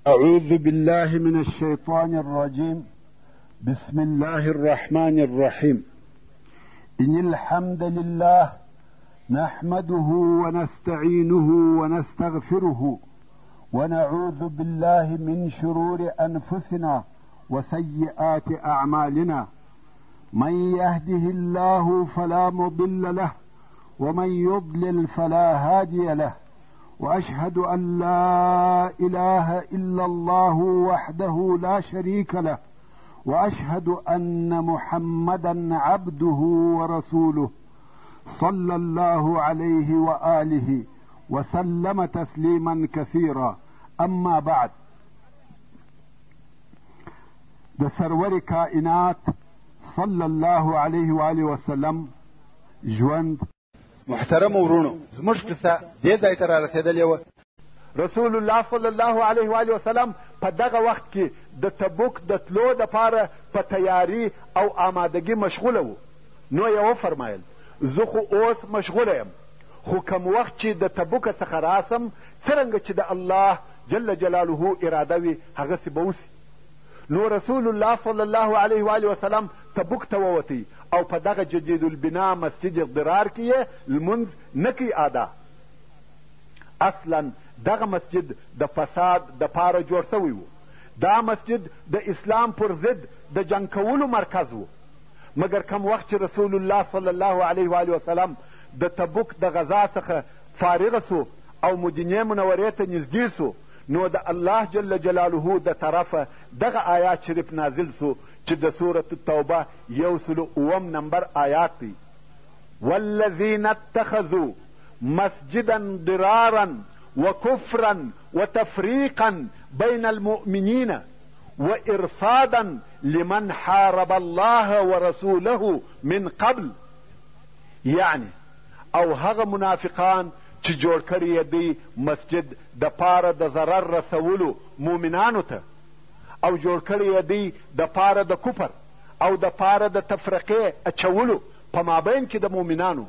أعوذ بالله من الشيطان الرجيم. بسم الله الرحمن الرحيم. إن الحمد لله نحمده ونستعينه ونستغفره ونعوذ بالله من شرور أنفسنا وسيئات أعمالنا. من يهده الله فلا مضل له ومن يضلل فلا هادي له، وأشهد أن لا إله إلا الله وحده لا شريك له، وأشهد أن محمدا عبده ورسوله صلى الله عليه وآله وسلم تسليما كثيرا. أما بعد، د سرور کائنات صلی الله علیه وآله وسلم ژوند. محترم ورونو، زموږ قصه دې ځای ته رارسېدلې وه. رسول الله صلی الله علیه وآله وسلم په دغه وخت کې د تبوک د تلو دپاره په تیاری او آمادګي مشغوله و. نو یې وفرمایل، زه خو اوس مشغوله یم، خو کم وخت چې د تبوکه څخه راسم، څرنګه چې د الله جل جلاله اراده وي هغسې به وسي. نو رسول الله صلی الله علیه وآله وسلم تبوک ته ووتی او په دغه جدید البنا مسجد ضرار کې یې لمونځ نه کوي ادا. اصلا دغه مسجد د فساد دپاره جوړ شوی و. دا مسجد د اسلام پر ضد د جنګ کولو مرکز و. مګر کم وخت چې رسول الله صلی الله علیه وآله وسلم د تبوک د غزا څخه فارغ سو او مدینې منورې ته نږدې سو، نو د الله جل جلاله د طرفه دغه آیات شریف نازل سو چې د سورة التوبه 107 نمبر آیات دی. والذین اتخذوا مسجدا ضرارا وكفرا وتفريقا بين المؤمنين وإرصادا لمن حارب الله ورسوله من قبل. یعنی او هغه منافقان چې جوړ کړی یې دی مسجد د پاره د ضرر رسولو مؤمنانو ته، او جوړ کړی یې دی د پاره د کفر او د پاره د تفرقې اچولو په مابین کې د مؤمنانو،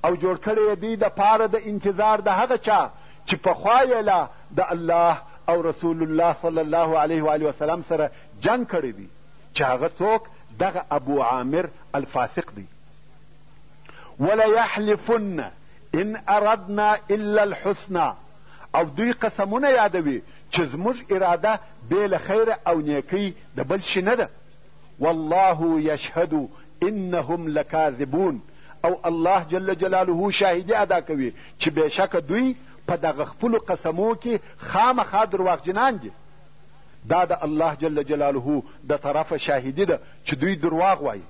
او جوړ کړی یې دی د پاره د انتظار د هغه چا چې پخوا یې لا د الله او رسول الله صلی الله علیه وآله وسلم سره جنګ کړی دی، چې هغه څوک دغه ابو عامر الفاسق دی. وليحلفن ان اردنا الا الحسنى. او دوی قسمونه یادوي چې زموږ اراده بې له خیره او نیکۍ د بل شي نه ده. والله یشهد انهم لکاذبون. او الله جل جلاله شاهدي ادا کوي چې بېشکه دوی په دغه خپلو قسمو کې خامخا درواغجنان دي. دا د الله جل جلاله د طرفه شاهدي ده چې دوی درواغ وایي.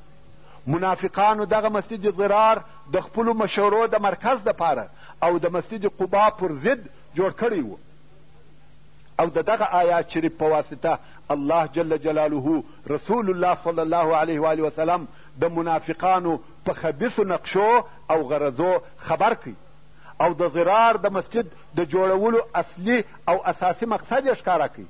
منافقانو دغه مسجد ضرار د خپلو مشورو د مرکز دپاره او د مسجد قبا پر ضد جوړ کړی و. او د دغه آیات شریف په واسطه الله جل جلاله رسول الله صلی الله علیه وآله وسلم د منافقانو په خبیثو نقشو او غرضو خبر کړي او د ضرار د مسجد د جوړولو اصلي او اساسي مقصد یې ښکاره کړي.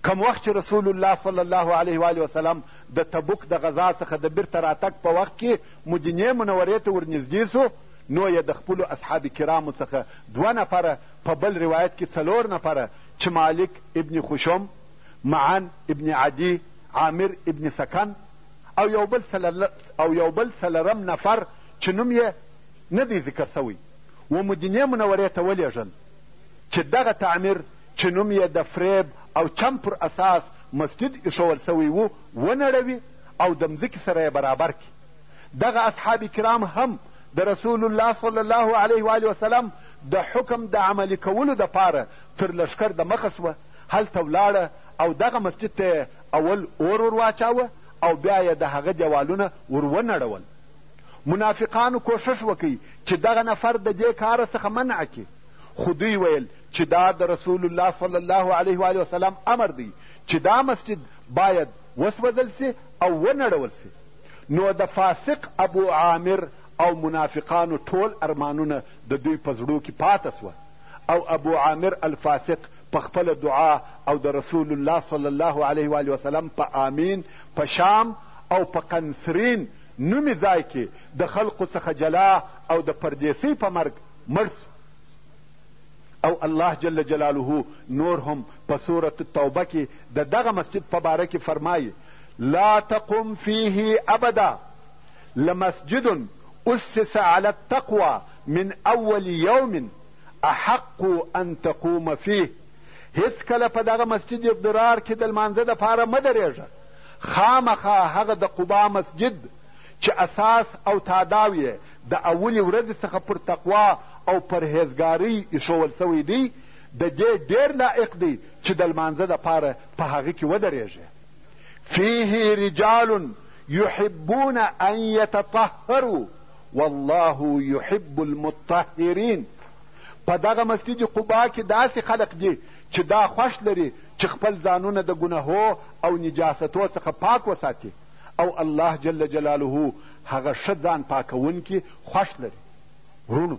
کم وخت چې رسول الله صلی الله علیه وآله وسلم د تبوک د غزا څخه د بیرته راتګ په وخت کې مدینې منورې ته ورنږدې سو، نو یې د خپلو اصحاب کرامو څخه 2 نفره، په بل روایت کې 4 نفره، چې مالک ابن خشم، معن ابن عدي، عامر ابن سکن او یو بل څلورم نفر چې نوم یې نه دی ذکر سوی، و مدینې منورې ته ولېږل چې دغه تعمیر چې نوم یې د فریب او چم پر اساس مسجد ایښول سوی و ونړوي او د مځکې سره یې برابر کړي. دغه اصحاب کرام هم د رسول الله صلی الله علیه وآله وسلم د حکم د عملي کولو دپاره تر لښکر د مخه سوه، هلته ولاړه او دغه مسجد ته یې اول اور ور واچاوه او بیا یې د هغه دیوالونه ور ونړول. منافقانو کوښښ وکړ چې دغه نفر د دې کاره څخه منع کړي، خو دوی ویل چې دا د رسول الله صلی الله علیه وآله وسلم امر دی چې دا مسجد باید وسوځل سي او ونړول سي. نو د فاسق ابو عامر او منافقانو ټول ارمانونه د دوی په زړو کې پاته سوه، او ابو عامر الفاسق په خپله دعا او د رسول الله صلی الله علیه وآله وسلم په آمین په شام او په قنسرین نومي ځای کې د خلقو څخه جلا او د پردیسۍ په مرګ مړ سو. او الله جل جلاله نور هم په سورة التوبه کې د دغه مسجد په باره کې فرمایي لا تقم فيه ابدا لمسجد اسس على التقوى من اول يوم احق ان تقوم فيه هیڅکله په دغه مسجد ضرار کې د لمانځه دپاره مه درېږه خامخا هغه د قبا مسجد چې اساس او تاداو یې د اولې ورځې څخه پر تقوا او پرهېزګارۍ ایښوول شوی دی، د دې ډېر لایق دی چې د لمانځه دپاره په هغه کې ودرېږي. فیه رجال یحبون ان یتطهروا والله یحب المطهرین. په دغه مسجد قبا کې داسې خلق دي چې دا خوښ لري چې خپل ځانونه د ګناهو او نجاستو څخه پاک وساتي او الله جل جلاله هغه ښه ځان پاکوونکي خوښ لري. وروڼو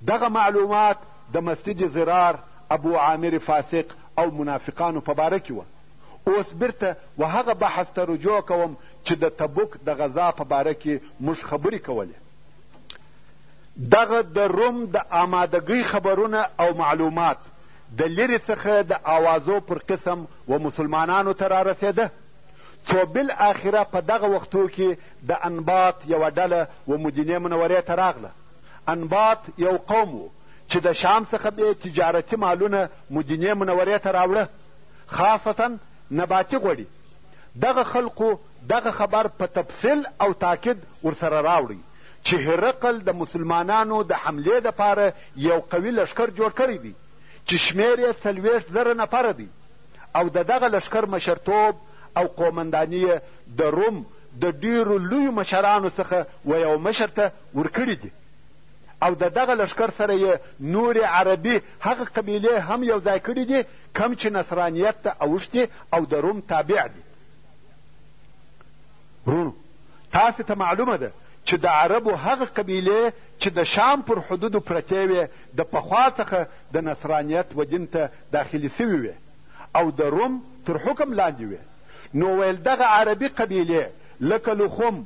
دغه معلومات د مسجد ضرار، ابو عامر فاسق او منافقانو په باره کې وه. اوس بیرته و هغه بحث ته رجوع کوم چې د تبوک د غزا په باره کې موږ خبرې کولې. دغه د روم د آمادګۍ خبرونه او معلومات د لرې څخه د آوازو پر قسم و مسلمانانو ته رارسېده. څو بالاخره په دغه وختو کې د انباط یوه ډله و مدینې منورې ته راغله. انباط یو قوم و چې د شام څخه به یې تجارتي مالونه مدینې منورې ته راوړه، خاصتا نباتي غوړي. دغه خلقو دغه خبر په تفصیل او تاکید ورسره راوړی چې هرقل د مسلمانانو د حملې دپاره یو قوي لښکر جوړ کړی دی چې شمېر یې 40,000 نفره دی. او د دغه لښکر مشرتوب او قومنداني یې د روم د ډېرو لویو مشرانو څخه و یوه مشر ته ورکړي دي او د دغه لښکر سره یې نورې عربي هغه قبیلې هم یو ځای کړي دي کوم چې نصرانیت ته اوښتي او د روم تابع دي. وروڼو تاسې ته معلومه ده چې د عربو هغه قبیلې چې د شام پر حدودو پرتې وې د پخوا څخه د نصرانیت و دین ته داخلې سوي وې او د روم تر حکم لاندې وې نو ویل دغه عربي قبیلې لکه لخم،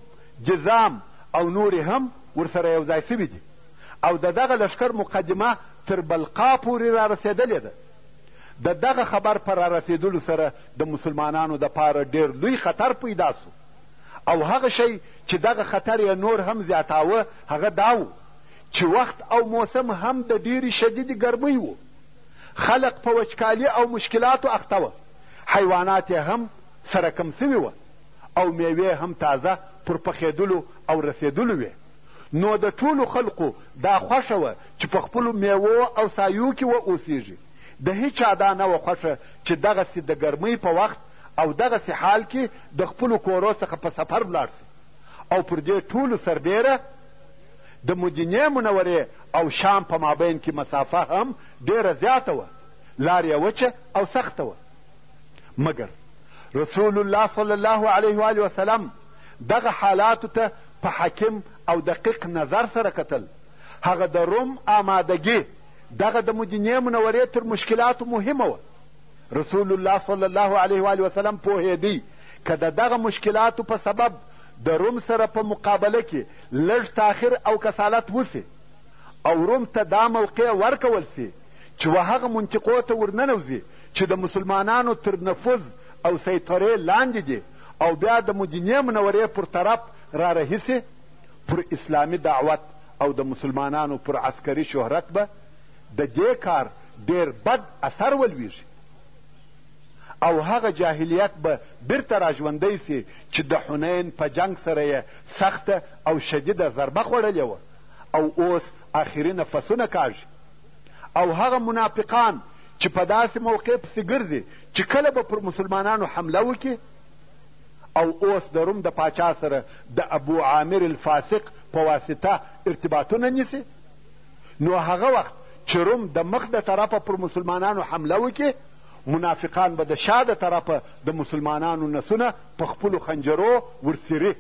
جزام او نورې هم ورسره یو ځای سوي دي او د دغه لښکر مقدمه تر بلقا پورې رارسېدلې ده. د دغه خبر په رارسېدلو سره د مسلمانانو دپاره ډېر لوی خطر پیدا سو او هغه شی چې دغه خطر یې نور هم زیاتاوه هغه دا و چې وخت او موسم هم د ډېرې شدیدې ګرمۍ و. خلق په وچکالي او مشکلاتو اخته وه، حیوانات یې هم سره کم سوي وه او میوې هم تازه پر پخېدلو او رسېدلو وې، نو د ټولو خلقو دا خوښه وه چې په خپلو میوو او سایو کې و اوسېږي، د هیچا دا نه وه خوښه چې دغسې د ګرمۍ په وخت او دغسې حال کې د خپلو کورو څخه په سفر ولاړ سي او پر دې ټولو سربېره د مدینې منورې او شام په مابین کې مسافه هم ډېره زیاته وه، لار یې وچه او سخته وه. مګر رسول الله صلی الله علیه وآله وسلم دغه حالاتو ته په حکیم او دقیق نظر سره کتل. هغه د روم آمادګي دغه د مدینې منورې تر مشکلاتو مهمه وه. رسول الله صلی الله علیه وآله وسلم پوهېدی که د دغه مشکلاتو په سبب د روم سره په مقابله کې لږ تاخیر او کسالت وسي او روم ته دا موقع ورکول سي چې و هغه منطقو ته ورننوځي چې د مسلمانانو تر نفوذ او سیطرې لاندې دي او بیا د مدینې منورې پر طرف را رهي سي، پر اسلامي دعوت او د مسلمانانو پر عسکري شهرت به د دې کار ډېر بد اثر ولوېږي او هغه جاهلیت به بیرته راژوندی سي چې د حنین په جنګ سره یې سخته او شدیده ضربه خوړلې وه او اوس آخري نفسونه کاږي او هغه منافقان چې په داسې موقع پسې ګرځي چې کله به پر مسلمانانو حمله وکړي او اوس د روم د پاچا سره د ابو عامر الفاسق په واسطه ارتباطونه نیسي نو هغه وخت چې روم د مخ د طرفه پر مسلمانانو حمله وکړي منافقان به د شا د طرفه د مسلمانانو نسونه په خپلو خنجرو ورڅیري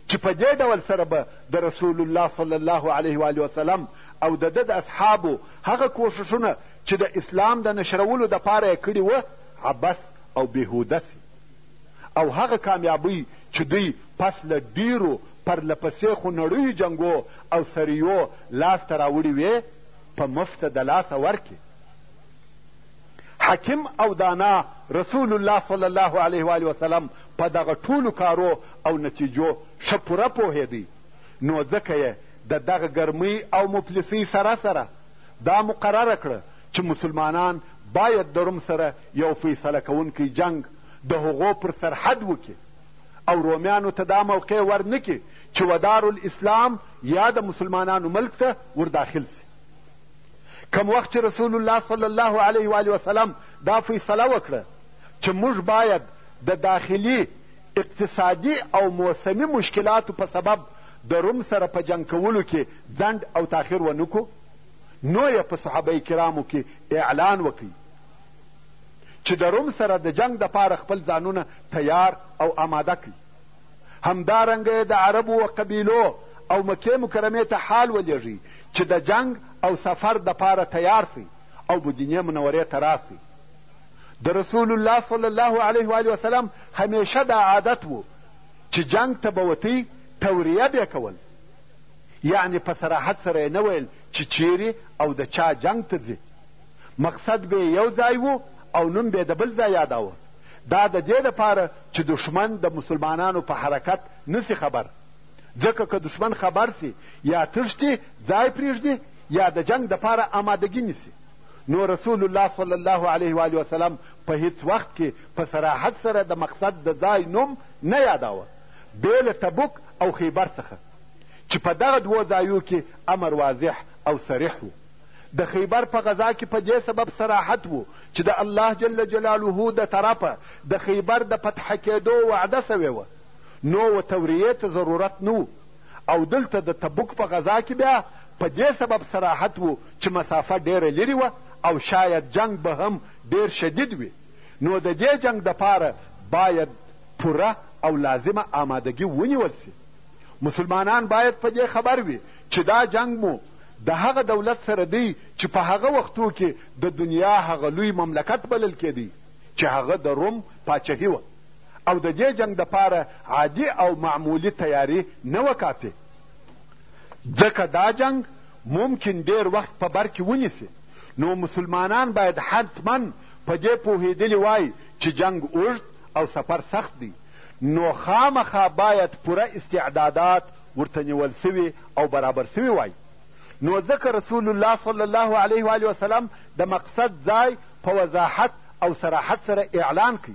چې په دې ډول سره به د رسول الله صلی الله علیه وآله وسلم او د ده د اصحابو هغه کوښښونه چې د اسلام د نشرولو دپاره یې کړي وه عبث او بېهوده سي او هغه کامیابۍ چې دوی پس له ډېرو پرلپسې خونړیو جنګو او سریو لاسته راوړي وې په مفته د لاسه ورکړي. حکیم او دانا رسول الله صلی الله علیه وآله وسلم په دغه ټولو کارو او نتیجو ښه پوره پوهېدی، نو ځکه یې د دغه ګرمۍ او مفلسۍ سره سره دا مقرره کړه چې مسلمانان باید د روم سره یو فیصله کوونکی جنګ د هغو پر سرحد وکړي او رومیانو ته دا موقع ورنه کړي چې و دارالاسلام یا د مسلمانانو ملک ته ورداخل سي. کوم وخت چې رسول الله صلی الله علیه و وسلم دا فیصله وکړه چې موږ باید د داخلي اقتصادي او موسمي مشکلاتو په سبب د روم سره په جنګ کولو کې ځنډ او تاخیر ونه کړو، نو یې په صحابه کرامو کې اعلان وکړ چې د روم سره د جنګ دپاره خپل ځانونه تیار او آماده کړئ. همدارنګه یې د عربو و قبیلو او مکې مکرمې ته حال ولیږی چې د جنګ او سفر دپاره تیار سئ او مدینې منورې ته راسئ. د رسول الله صلی الله علیه وآله وسلم همیشه دا عادت و چې جنګ ته به وتی توریه به کول، یعنې په صراحت سره یې نه ویل چې چیرې او د چا جنګ ته ځي. مقصد به یو ځای و او نوم به د بل ځای یاداوه. دا د دې دپاره چې دښمن د مسلمانانو په حرکت نه سي خبر، ځکه که دښمن خبر سي یا تښتي ځای پرېږدي یا د جنګ دپاره آمادګي نیسي. نو رسول الله صلی الله علیه وآله وسلم په هیڅ وخت کې په صراحت سره د مقصد د ځای نوم نه یاداوه بې له تبوک او خیبر څخه چې په دغه دوو ځایو کې امر واضح او صریح و. د خیبر په غزا کې په دې سبب صراحت و چې د الله جل جلاله د طرفه د خیبر د فتح کېدو وعده سوې وه، نو و توریې ته ضرورت نه و. او دلته د تبوک په غزا کې بیا په دې سبب صراحت و چې مسافه ډېره لرې وه او شاید جنګ به هم ډېر شدید وي، نو د دې جنګ دپاره باید پوره او لازمه آمادګي ونیول سي. مسلمانان باید په دې خبر وي چې دا جنګ مو د هغه دولت سره دی چې په هغه وختو کې د دنیا هغه لوی مملکت بلل کېدی چې هغه د روم پاچهي وه او د دې جنګ دپاره عادي او معمولي تیاري نه وه کافي، ځکه دا جنګ ممکن ډېر وخت په بر کې ونیسي. نو مسلمانان باید حتما په دې پوهېدلي وای چې جنګ اوږد او سفر سخت دی، نو خامخا باید پوره استعدادات ورته نیول سوي او برابر سوي وای. نو ځکه رسول الله صلی الله علیه وآله وسلم د مقصد ځای په وضاحت او صراحت سره اعلان کړ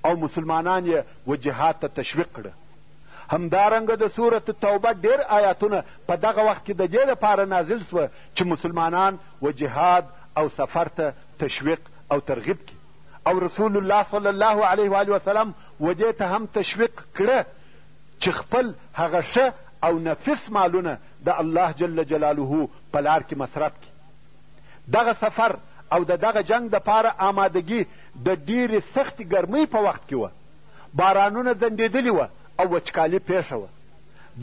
او مسلمانان یې و جهاد ته تشویق کړه. همدارنګه د سورة التوبه ډېر آیاتونه په دغه وخت کې د دې لپاره نازل سوه چې مسلمانان و جهاد او سفر ته تشویق او ترغیب کړي او رسول الله صلی الله علیه وآله وسلم و دې ته هم تشویق کړه چې خپل هغه ښه او نفیس مالونه د الله جل جلاله په لار کې مصرف کړي. دغه سفر او د دغه جنګ دپاره آمادګي د ډېرې سختې ګرمۍ په وخت کې وه. بارانونه ځنډېدلي وه او وچکالي پېښه وه.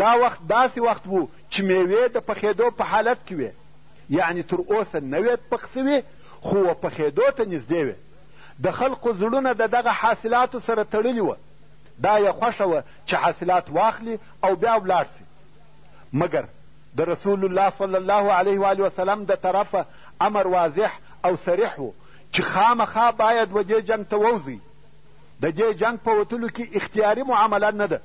دا وخت داسې وخت و چې مېوې د پخېدو په حالت کې وې، یعنې تر اوسه نه وې پخ سوي خو و پخېدو ته نږدې وې. د خلقو زړونه د دغه حاصلاتو سره تړلي وه. دا یې خوښه وه چې حاصلات واخلي او بیا ولاړ سي. مګر د رسول الله صلی الله علیه وآله وسلم د طرفه امر واضح او صریح و چې خامخا باید و دې جنګ ته ووځئ. د دې جنګ په وتلو کې اختیاري معامله نه ده،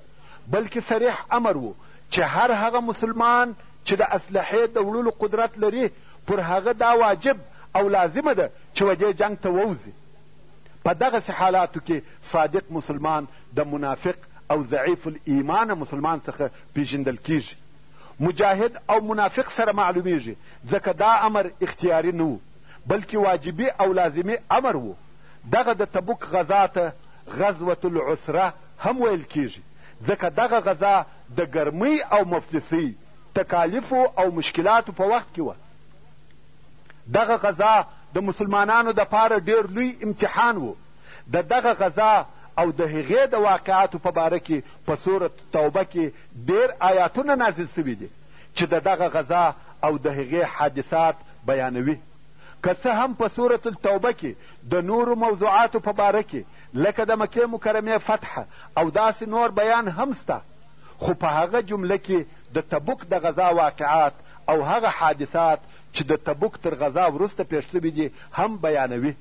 بلکې صریح امر و چې هر هغه مسلمان چې د اسلحې د وړلو قدرت لري پر هغه دا واجب او لازمه ده چې و دې جنګ ته ووځي. په دغسې حالاتو کې صادق مسلمان د منافق او ضعیف الایمانه مسلمان څخه پیژندل کیږي. مجاهد او منافق سره معلومیږي، ځکه دا امر اختیاري نه و، بلکې واجبي او لازمي امر و. دغه د تبوک غزا ته غزوة العسره هم ویل کیږي، ځکه دغه غزا د ګرمۍ او مفلسۍ، تکالیفو او مشکلاتو په وخت کې وه. دغه غزا د مسلمانانو دپاره ډېر لوی امتحان و. د دغه غزا او د هغې د واقعاتو په باره کې په سورة توبه کې ډېر آیاتونه نازل سوي دي چې د دغه غزا او د هغې حادثات بیانوي. که څه هم په سورة التوبه کې د نورو موضوعاتو په باره کې لکه د مکې مکرمې فتح او داسې نور بیان هم سته، خو په هغه جمله کې د تبوک د غزا واقعات او هغه حادثات چې د تبوک تر غزا وروسته پېښ سوي دي هم بیانوي.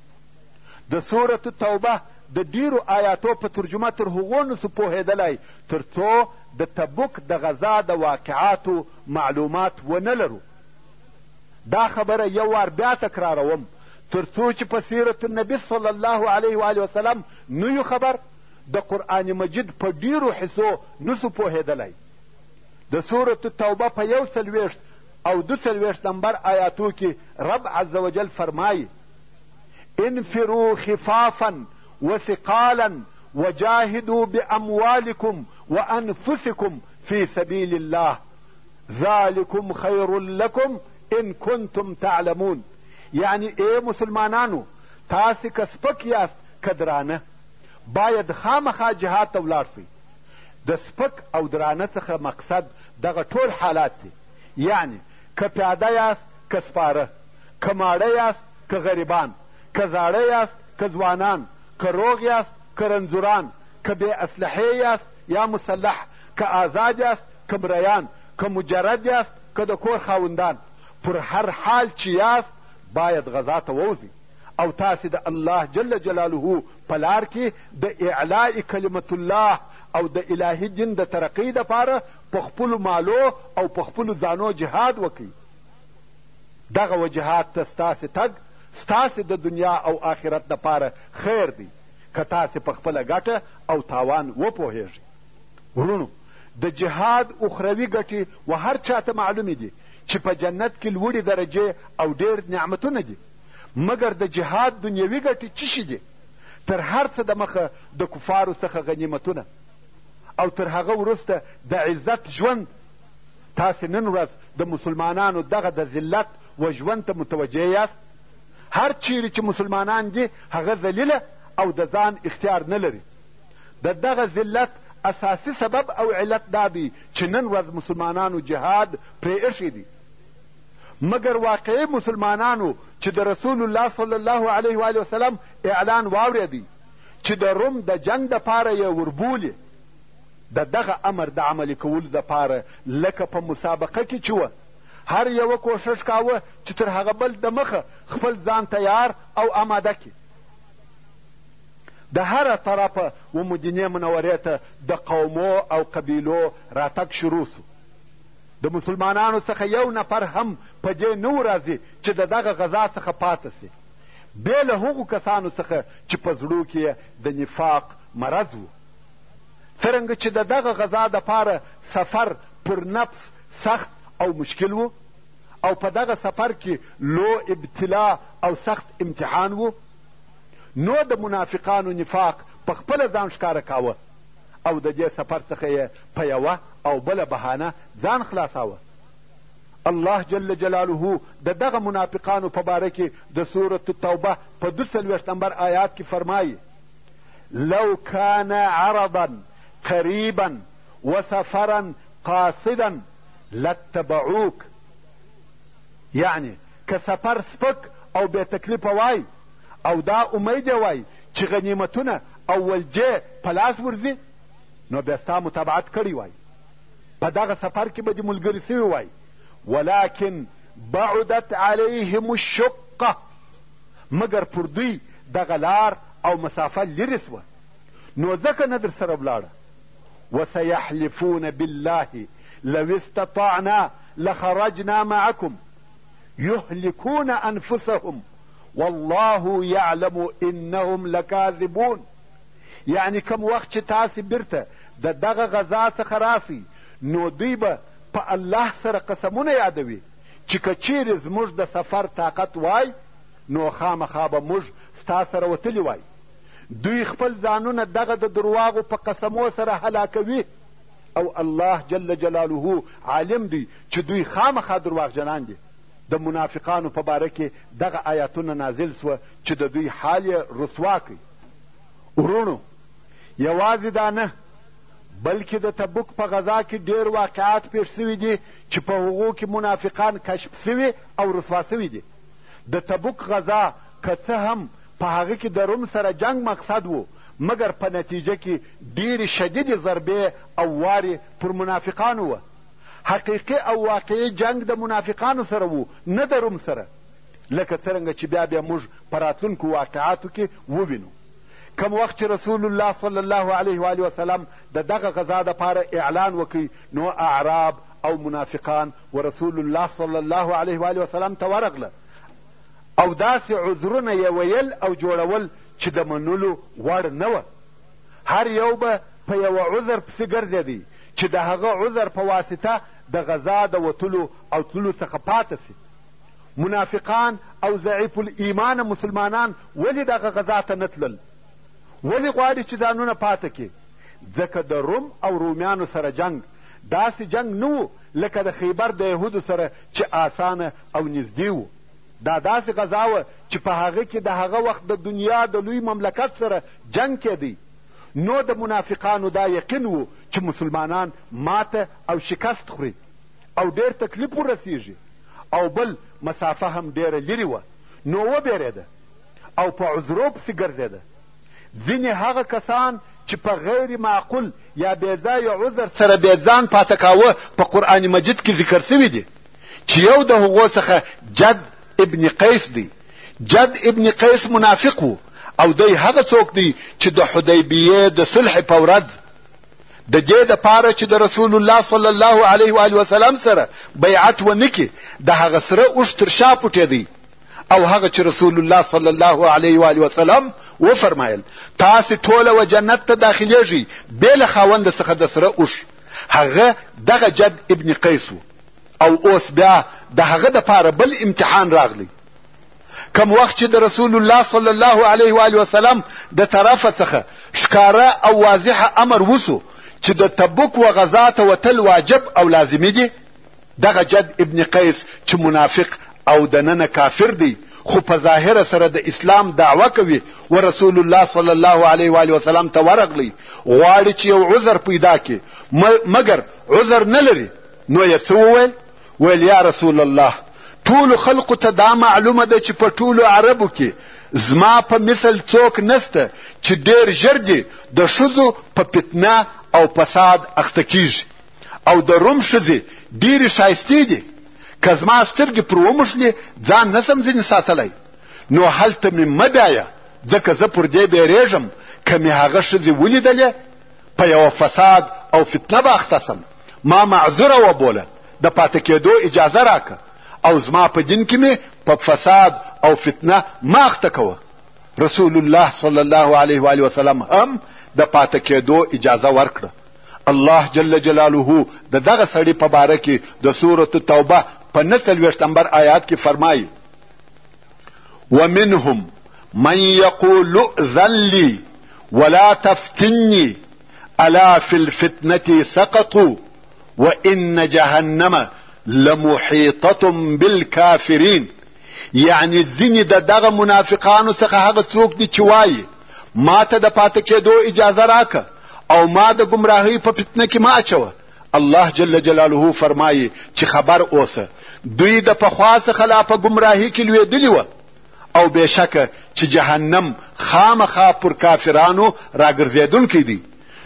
د سورة التوبه د ډېرو آیاتو په ترجمه تر هغو نسو پوهېدلی تر څو د تبوک د غزا د واقعاتو معلومات ونه لرو. دا خبره یو وار بیا تکراروم تر څو چې په سیرت النبي صلی الله علیه و وسلم نه یو خبر، د قرآن مجید په ډېرو حصو نسو پوهېدلی. د سورة التوبه په 41 او 42 نمبر آیاتو کې رب عز وجل فرمایي: انفروا خفافا وثقالا وجاهدوا بأموالكم وأنفسكم في سبيل الله ذلكم خير لكم إن كنتم تعلمون. یعنی ای مسلمانانو، تاسې که سپک یاست که درانه، باید خامخا جهاد ته ولاړ سئ. د سپک او درانه څخه مقصد دغه ټول حالات دي، یعنی که پیاده یاست که سپاره، که ماړه یاست که غریبان، که زاړه یاست که ځوانان، که روغ یاست که رنځوران، که بې اسلحې یاست یا مسلح، که آزاد یاست که مریان، که مجرد یاست که د کور خاوندان، پر هر حال چې یاست باید غزا ته ووځئ او تاسې د الله جل جلاله په لار کې د اعلاء کلمت الله او د الهي دین د ترقۍ دپاره په خپلو مالو او په خپلو ځانو جهاد وکړئ. دغه و جهاد ته ستاسې تګ ستاسې د دنیا او آخرت دپاره خیر دی که تاسې په خپله ګټه او تاوان وپوهېږئ. وروڼو، د جهاد اخروي ګټې و هر چا ته معلومې دي چې په جنت کې لوړې درجې او ډېر نعمتونه دي، مګر د جهاد دنیوي ګټې څه شي دي؟ تر هر څه د مخه د کفارو څخه غنیمتونه او تر هغه وروسته د عزت ژوند. تاسې نن ورځ د مسلمانانو دغه د ذلت و ژوند ته متوجه یاست؟ هر چیرې چې مسلمانان دي هغه ذلیله او د ځان اختیار نه لري. د دغه ذلت اساسي سبب او علت دا دی چې نن ورځ مسلمانانو جهاد پرې ایښی دی. مګر واقعي مسلمانانو چې د رسول الله صلی الله علیه و وسلم اعلان واورېدی چې د روم د جنګ دپاره یې وربولي، د دغه امر د عملي کولو دپاره لکه په مسابقه کې چې وه، هر یوه کوښښ کاوه چې تر هغه بل دمخه خپل ځان تیار او آماده کړي. د هره طرفه و مدینې منورې ته د قومو او قبیلو راتګ شروع سو. د مسلمانانو څخه یو نفر هم په دې نه و راضي چې د دغه غزا څخه پاته سي، بې له هغو کسانو څخه چې په زړو کې یې د نفاق مرض و. څرنګه چې د دغه غزا دپاره سفر پر نفس سخت او مشکل و او په دغه سفر کې لو ابتلا او سخت امتحان و، نو د منافقانو نفاق په خپله ځان ښکاره کاوه او د دې سفر څخه یې په یوه او بله بهانه ځان خلاصاوه. الله جل جلاله د دغه منافقانو په باره کې د سورة التوبه په 42 نمبر آیات کې فرمایي: لو كان عرضا قريبا وسفرا قاصدا لاتبعوك. یعنی که سفر سپک او بې تکلیفه وای او دا امید یې وای چې غنیمتونه او ولجې په لاس ورځي، نو بیا ستا متابعت کړی وای، په دغه سفر کې به دې ملګري سوي وای. ولكن بعدت علیهم الشقه، مګر پر دوی دغه لار او مسافه لرې سوه، نو ځکه نه در سره ولاړه. وسيحلفون بالله لو استطعنا لخرجنا معكم يهلكون أنفسهم والله يعلم إنهم لكاذبون. یعنی کوم وخت چې تاسې بیرته د دغه غزا څخه راسئ، نو دوی به په الله سره قسمونه یادوي چې که چیرې زموږ د سفر طاقت وای، نو خامخا به موږ ستا سره وتلي وای. دوی خپل ځانونه دغه د درواغو په قسمو سره هلاکوي او الله جل جلاله عالم دی چې دوی خامخا درواغجنان دي. د منافقانو په باره کې دغه آیاتونه نازل سوه چې د دوی حال یې رسوا کړي. وروڼو، یوازې دا نه بلکې د تبوک په غزا کې ډېر واقعات پېښ سوي دي چې په هغو کې منافقان کشف سوي او رسوا سوي دي. د تبوک غزا که څه هم په هغه کې د روم سره جنګ مقصد و، مګر په نتیجه کې ډېرې شدیدې ضربې او وارې پر منافقانو وه. حقیقي او واقعي جنګ د منافقانو سره و، نه د روم سره، لکه څرنګه چې بیا بیا موږ په راتلونکو واقعاتو کې ووینو. کوم وخت چې رسول الله صلی الله علیه و وسلم د دغه غزا دپاره اعلان وکړ، نو اعراب او منافقان و رسول الله صلی الله علیه و وسلم ته ورغله او داسې عذرونه یې ویل او جوړول چې د منلو وړ نه وه. هر یو به په یوه عذر پسې ګرځېدی چې د هغه عذر په واسطه د غزا د وتلو او تللو څخه پاته سي. منافقان او ضعیف الایمانه مسلمانان ولې دغه غزا ته نه تلل؟ ولې غواړي چې ځانونه پاته کړي؟ ځکه د روم او رومیانو سره جنګ داسې جنګ نه و لکه د خیبر د یهودو سره چې اسانه او نږدې و. دا داسې غزا وه چې په هغه کې د هغه وخت د دنیا د لوی مملکت سره جنګ کېدی. نو د منافقانو دا یقین و چې مسلمانان ماته او شکست خوري او ډېر تکلیف ورسیږي، او بل مسافه هم ډېره لرې وه، نو وبېرېده او په عذرو پسې ګرځېده. ځینې هغه کسان چې په غیر معقول یا بې ځایه عذر سره بې ځان پاته کاوه په قرآن مجید کې ذکر سوي دي، چې یو د هغو څخه جد ابن قیس دی. جد ابن قیس منافق و او دی هغه څوک دی چې د حدیبیې د صلح په ورځ د دې دپاره چې د رسول الله صلی الله علیه و وسلم سره بیعت ونه کړي د هغه سره اوښ تر شا پټېدی، او هغه چې رسول الله صلی الله علیه و وسلم وفرمایل تاسې ټوله و جنت ته داخلېږئ بې له خاونده څخه د سره اوښ، هغه دغه جد ابن قیس و. او اوس بیا د هغه دپاره بل امتحان راغلی. کوم وخت چې د رسول الله صلی الله علیه و وسلم د طرفه څخه ښکاره او واضح امر وسو چې د تبوک و غزا ته وتل واجب او لازمي دي، دغه جد ابن قیس چې منافق او دننه کافر دی خو په ظاهره سره د اسلام دعوه کوي و رسول الله صلی الله علیه و وسلم ته ورغلی، غواړي چې یو عذر پیدا کړي مګر عذر نه لري. نو یې څه وویل؟ ویل یا رسول الله، ټولو خلقو ته دا معلومه ده چې په ټولو عربو کې زما په مثل څوک نسته چې ډېر ژر دې د ښځو په فتنه او فساد اخته کیږي، او د روم ښځې ډېرې ښایستې دي، که زما سترګې پر وموښلې ځان نسم ځینې ساتلی، نو هلته مې مه بیایه، ځکه زه پر دې بیریږم که مې هغه ښځې ولیدلې په یوه فساد او فتنه به اخته سم. ما معذوره وبوله، د پاتې کېدو اجازه راکه، او زما په دین کې مې په فساد او فتنه مه اخته کوه. رسول الله صلی الله علیه و وسلم هم د پاتې کېدو اجازه ورکړه. الله جل جلاله د دغه سړي په باره کې د سورة التوبه په 49 نمبر آیات کې فرمایي: ومنهم من يقول ائذن لي ولا تفتني الا في الفتنة سقطوا وان جهنم لمحیطة بالکافرین. یعنی ځینې د دغه منافقانو څخه هغه څوک دي چې وایي ما ته د پاتې کېدو اجازه راکه او ما د ګمراهۍ په فتنه کې مه اچوه. الله جل جلاله فرمایي چې خبر اوسه، دوی د پخوا څخه لا په ګمراهي کې لوېدلي وه، او بېشکه چې جهنم خامخا پر کافرانو راګرځېدونکی دی.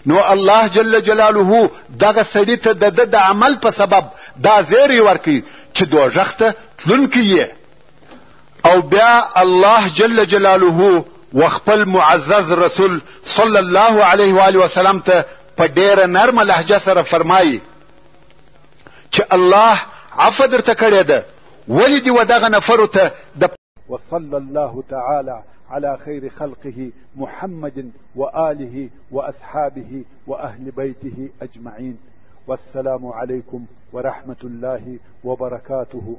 نو الله جل جلاله دغه سړي ته د ده د عمل په سبب دا زیری ورکوي چې دوږخ ته تلونکی یې. او بیا الله جل جلاله و خپل معزز رسول صلی الله علیه و آله وسلم ته په ډېره نرمه لهجه سره فرمایي چې الله عفو درته کړې ده، ولې دې و دغه نفرو ته د وصلى الله تعالى على خير خلقه محمد وآله وأصحابه وأهل بيته أجمعين، والسلام عليكم ورحمة الله وبركاته.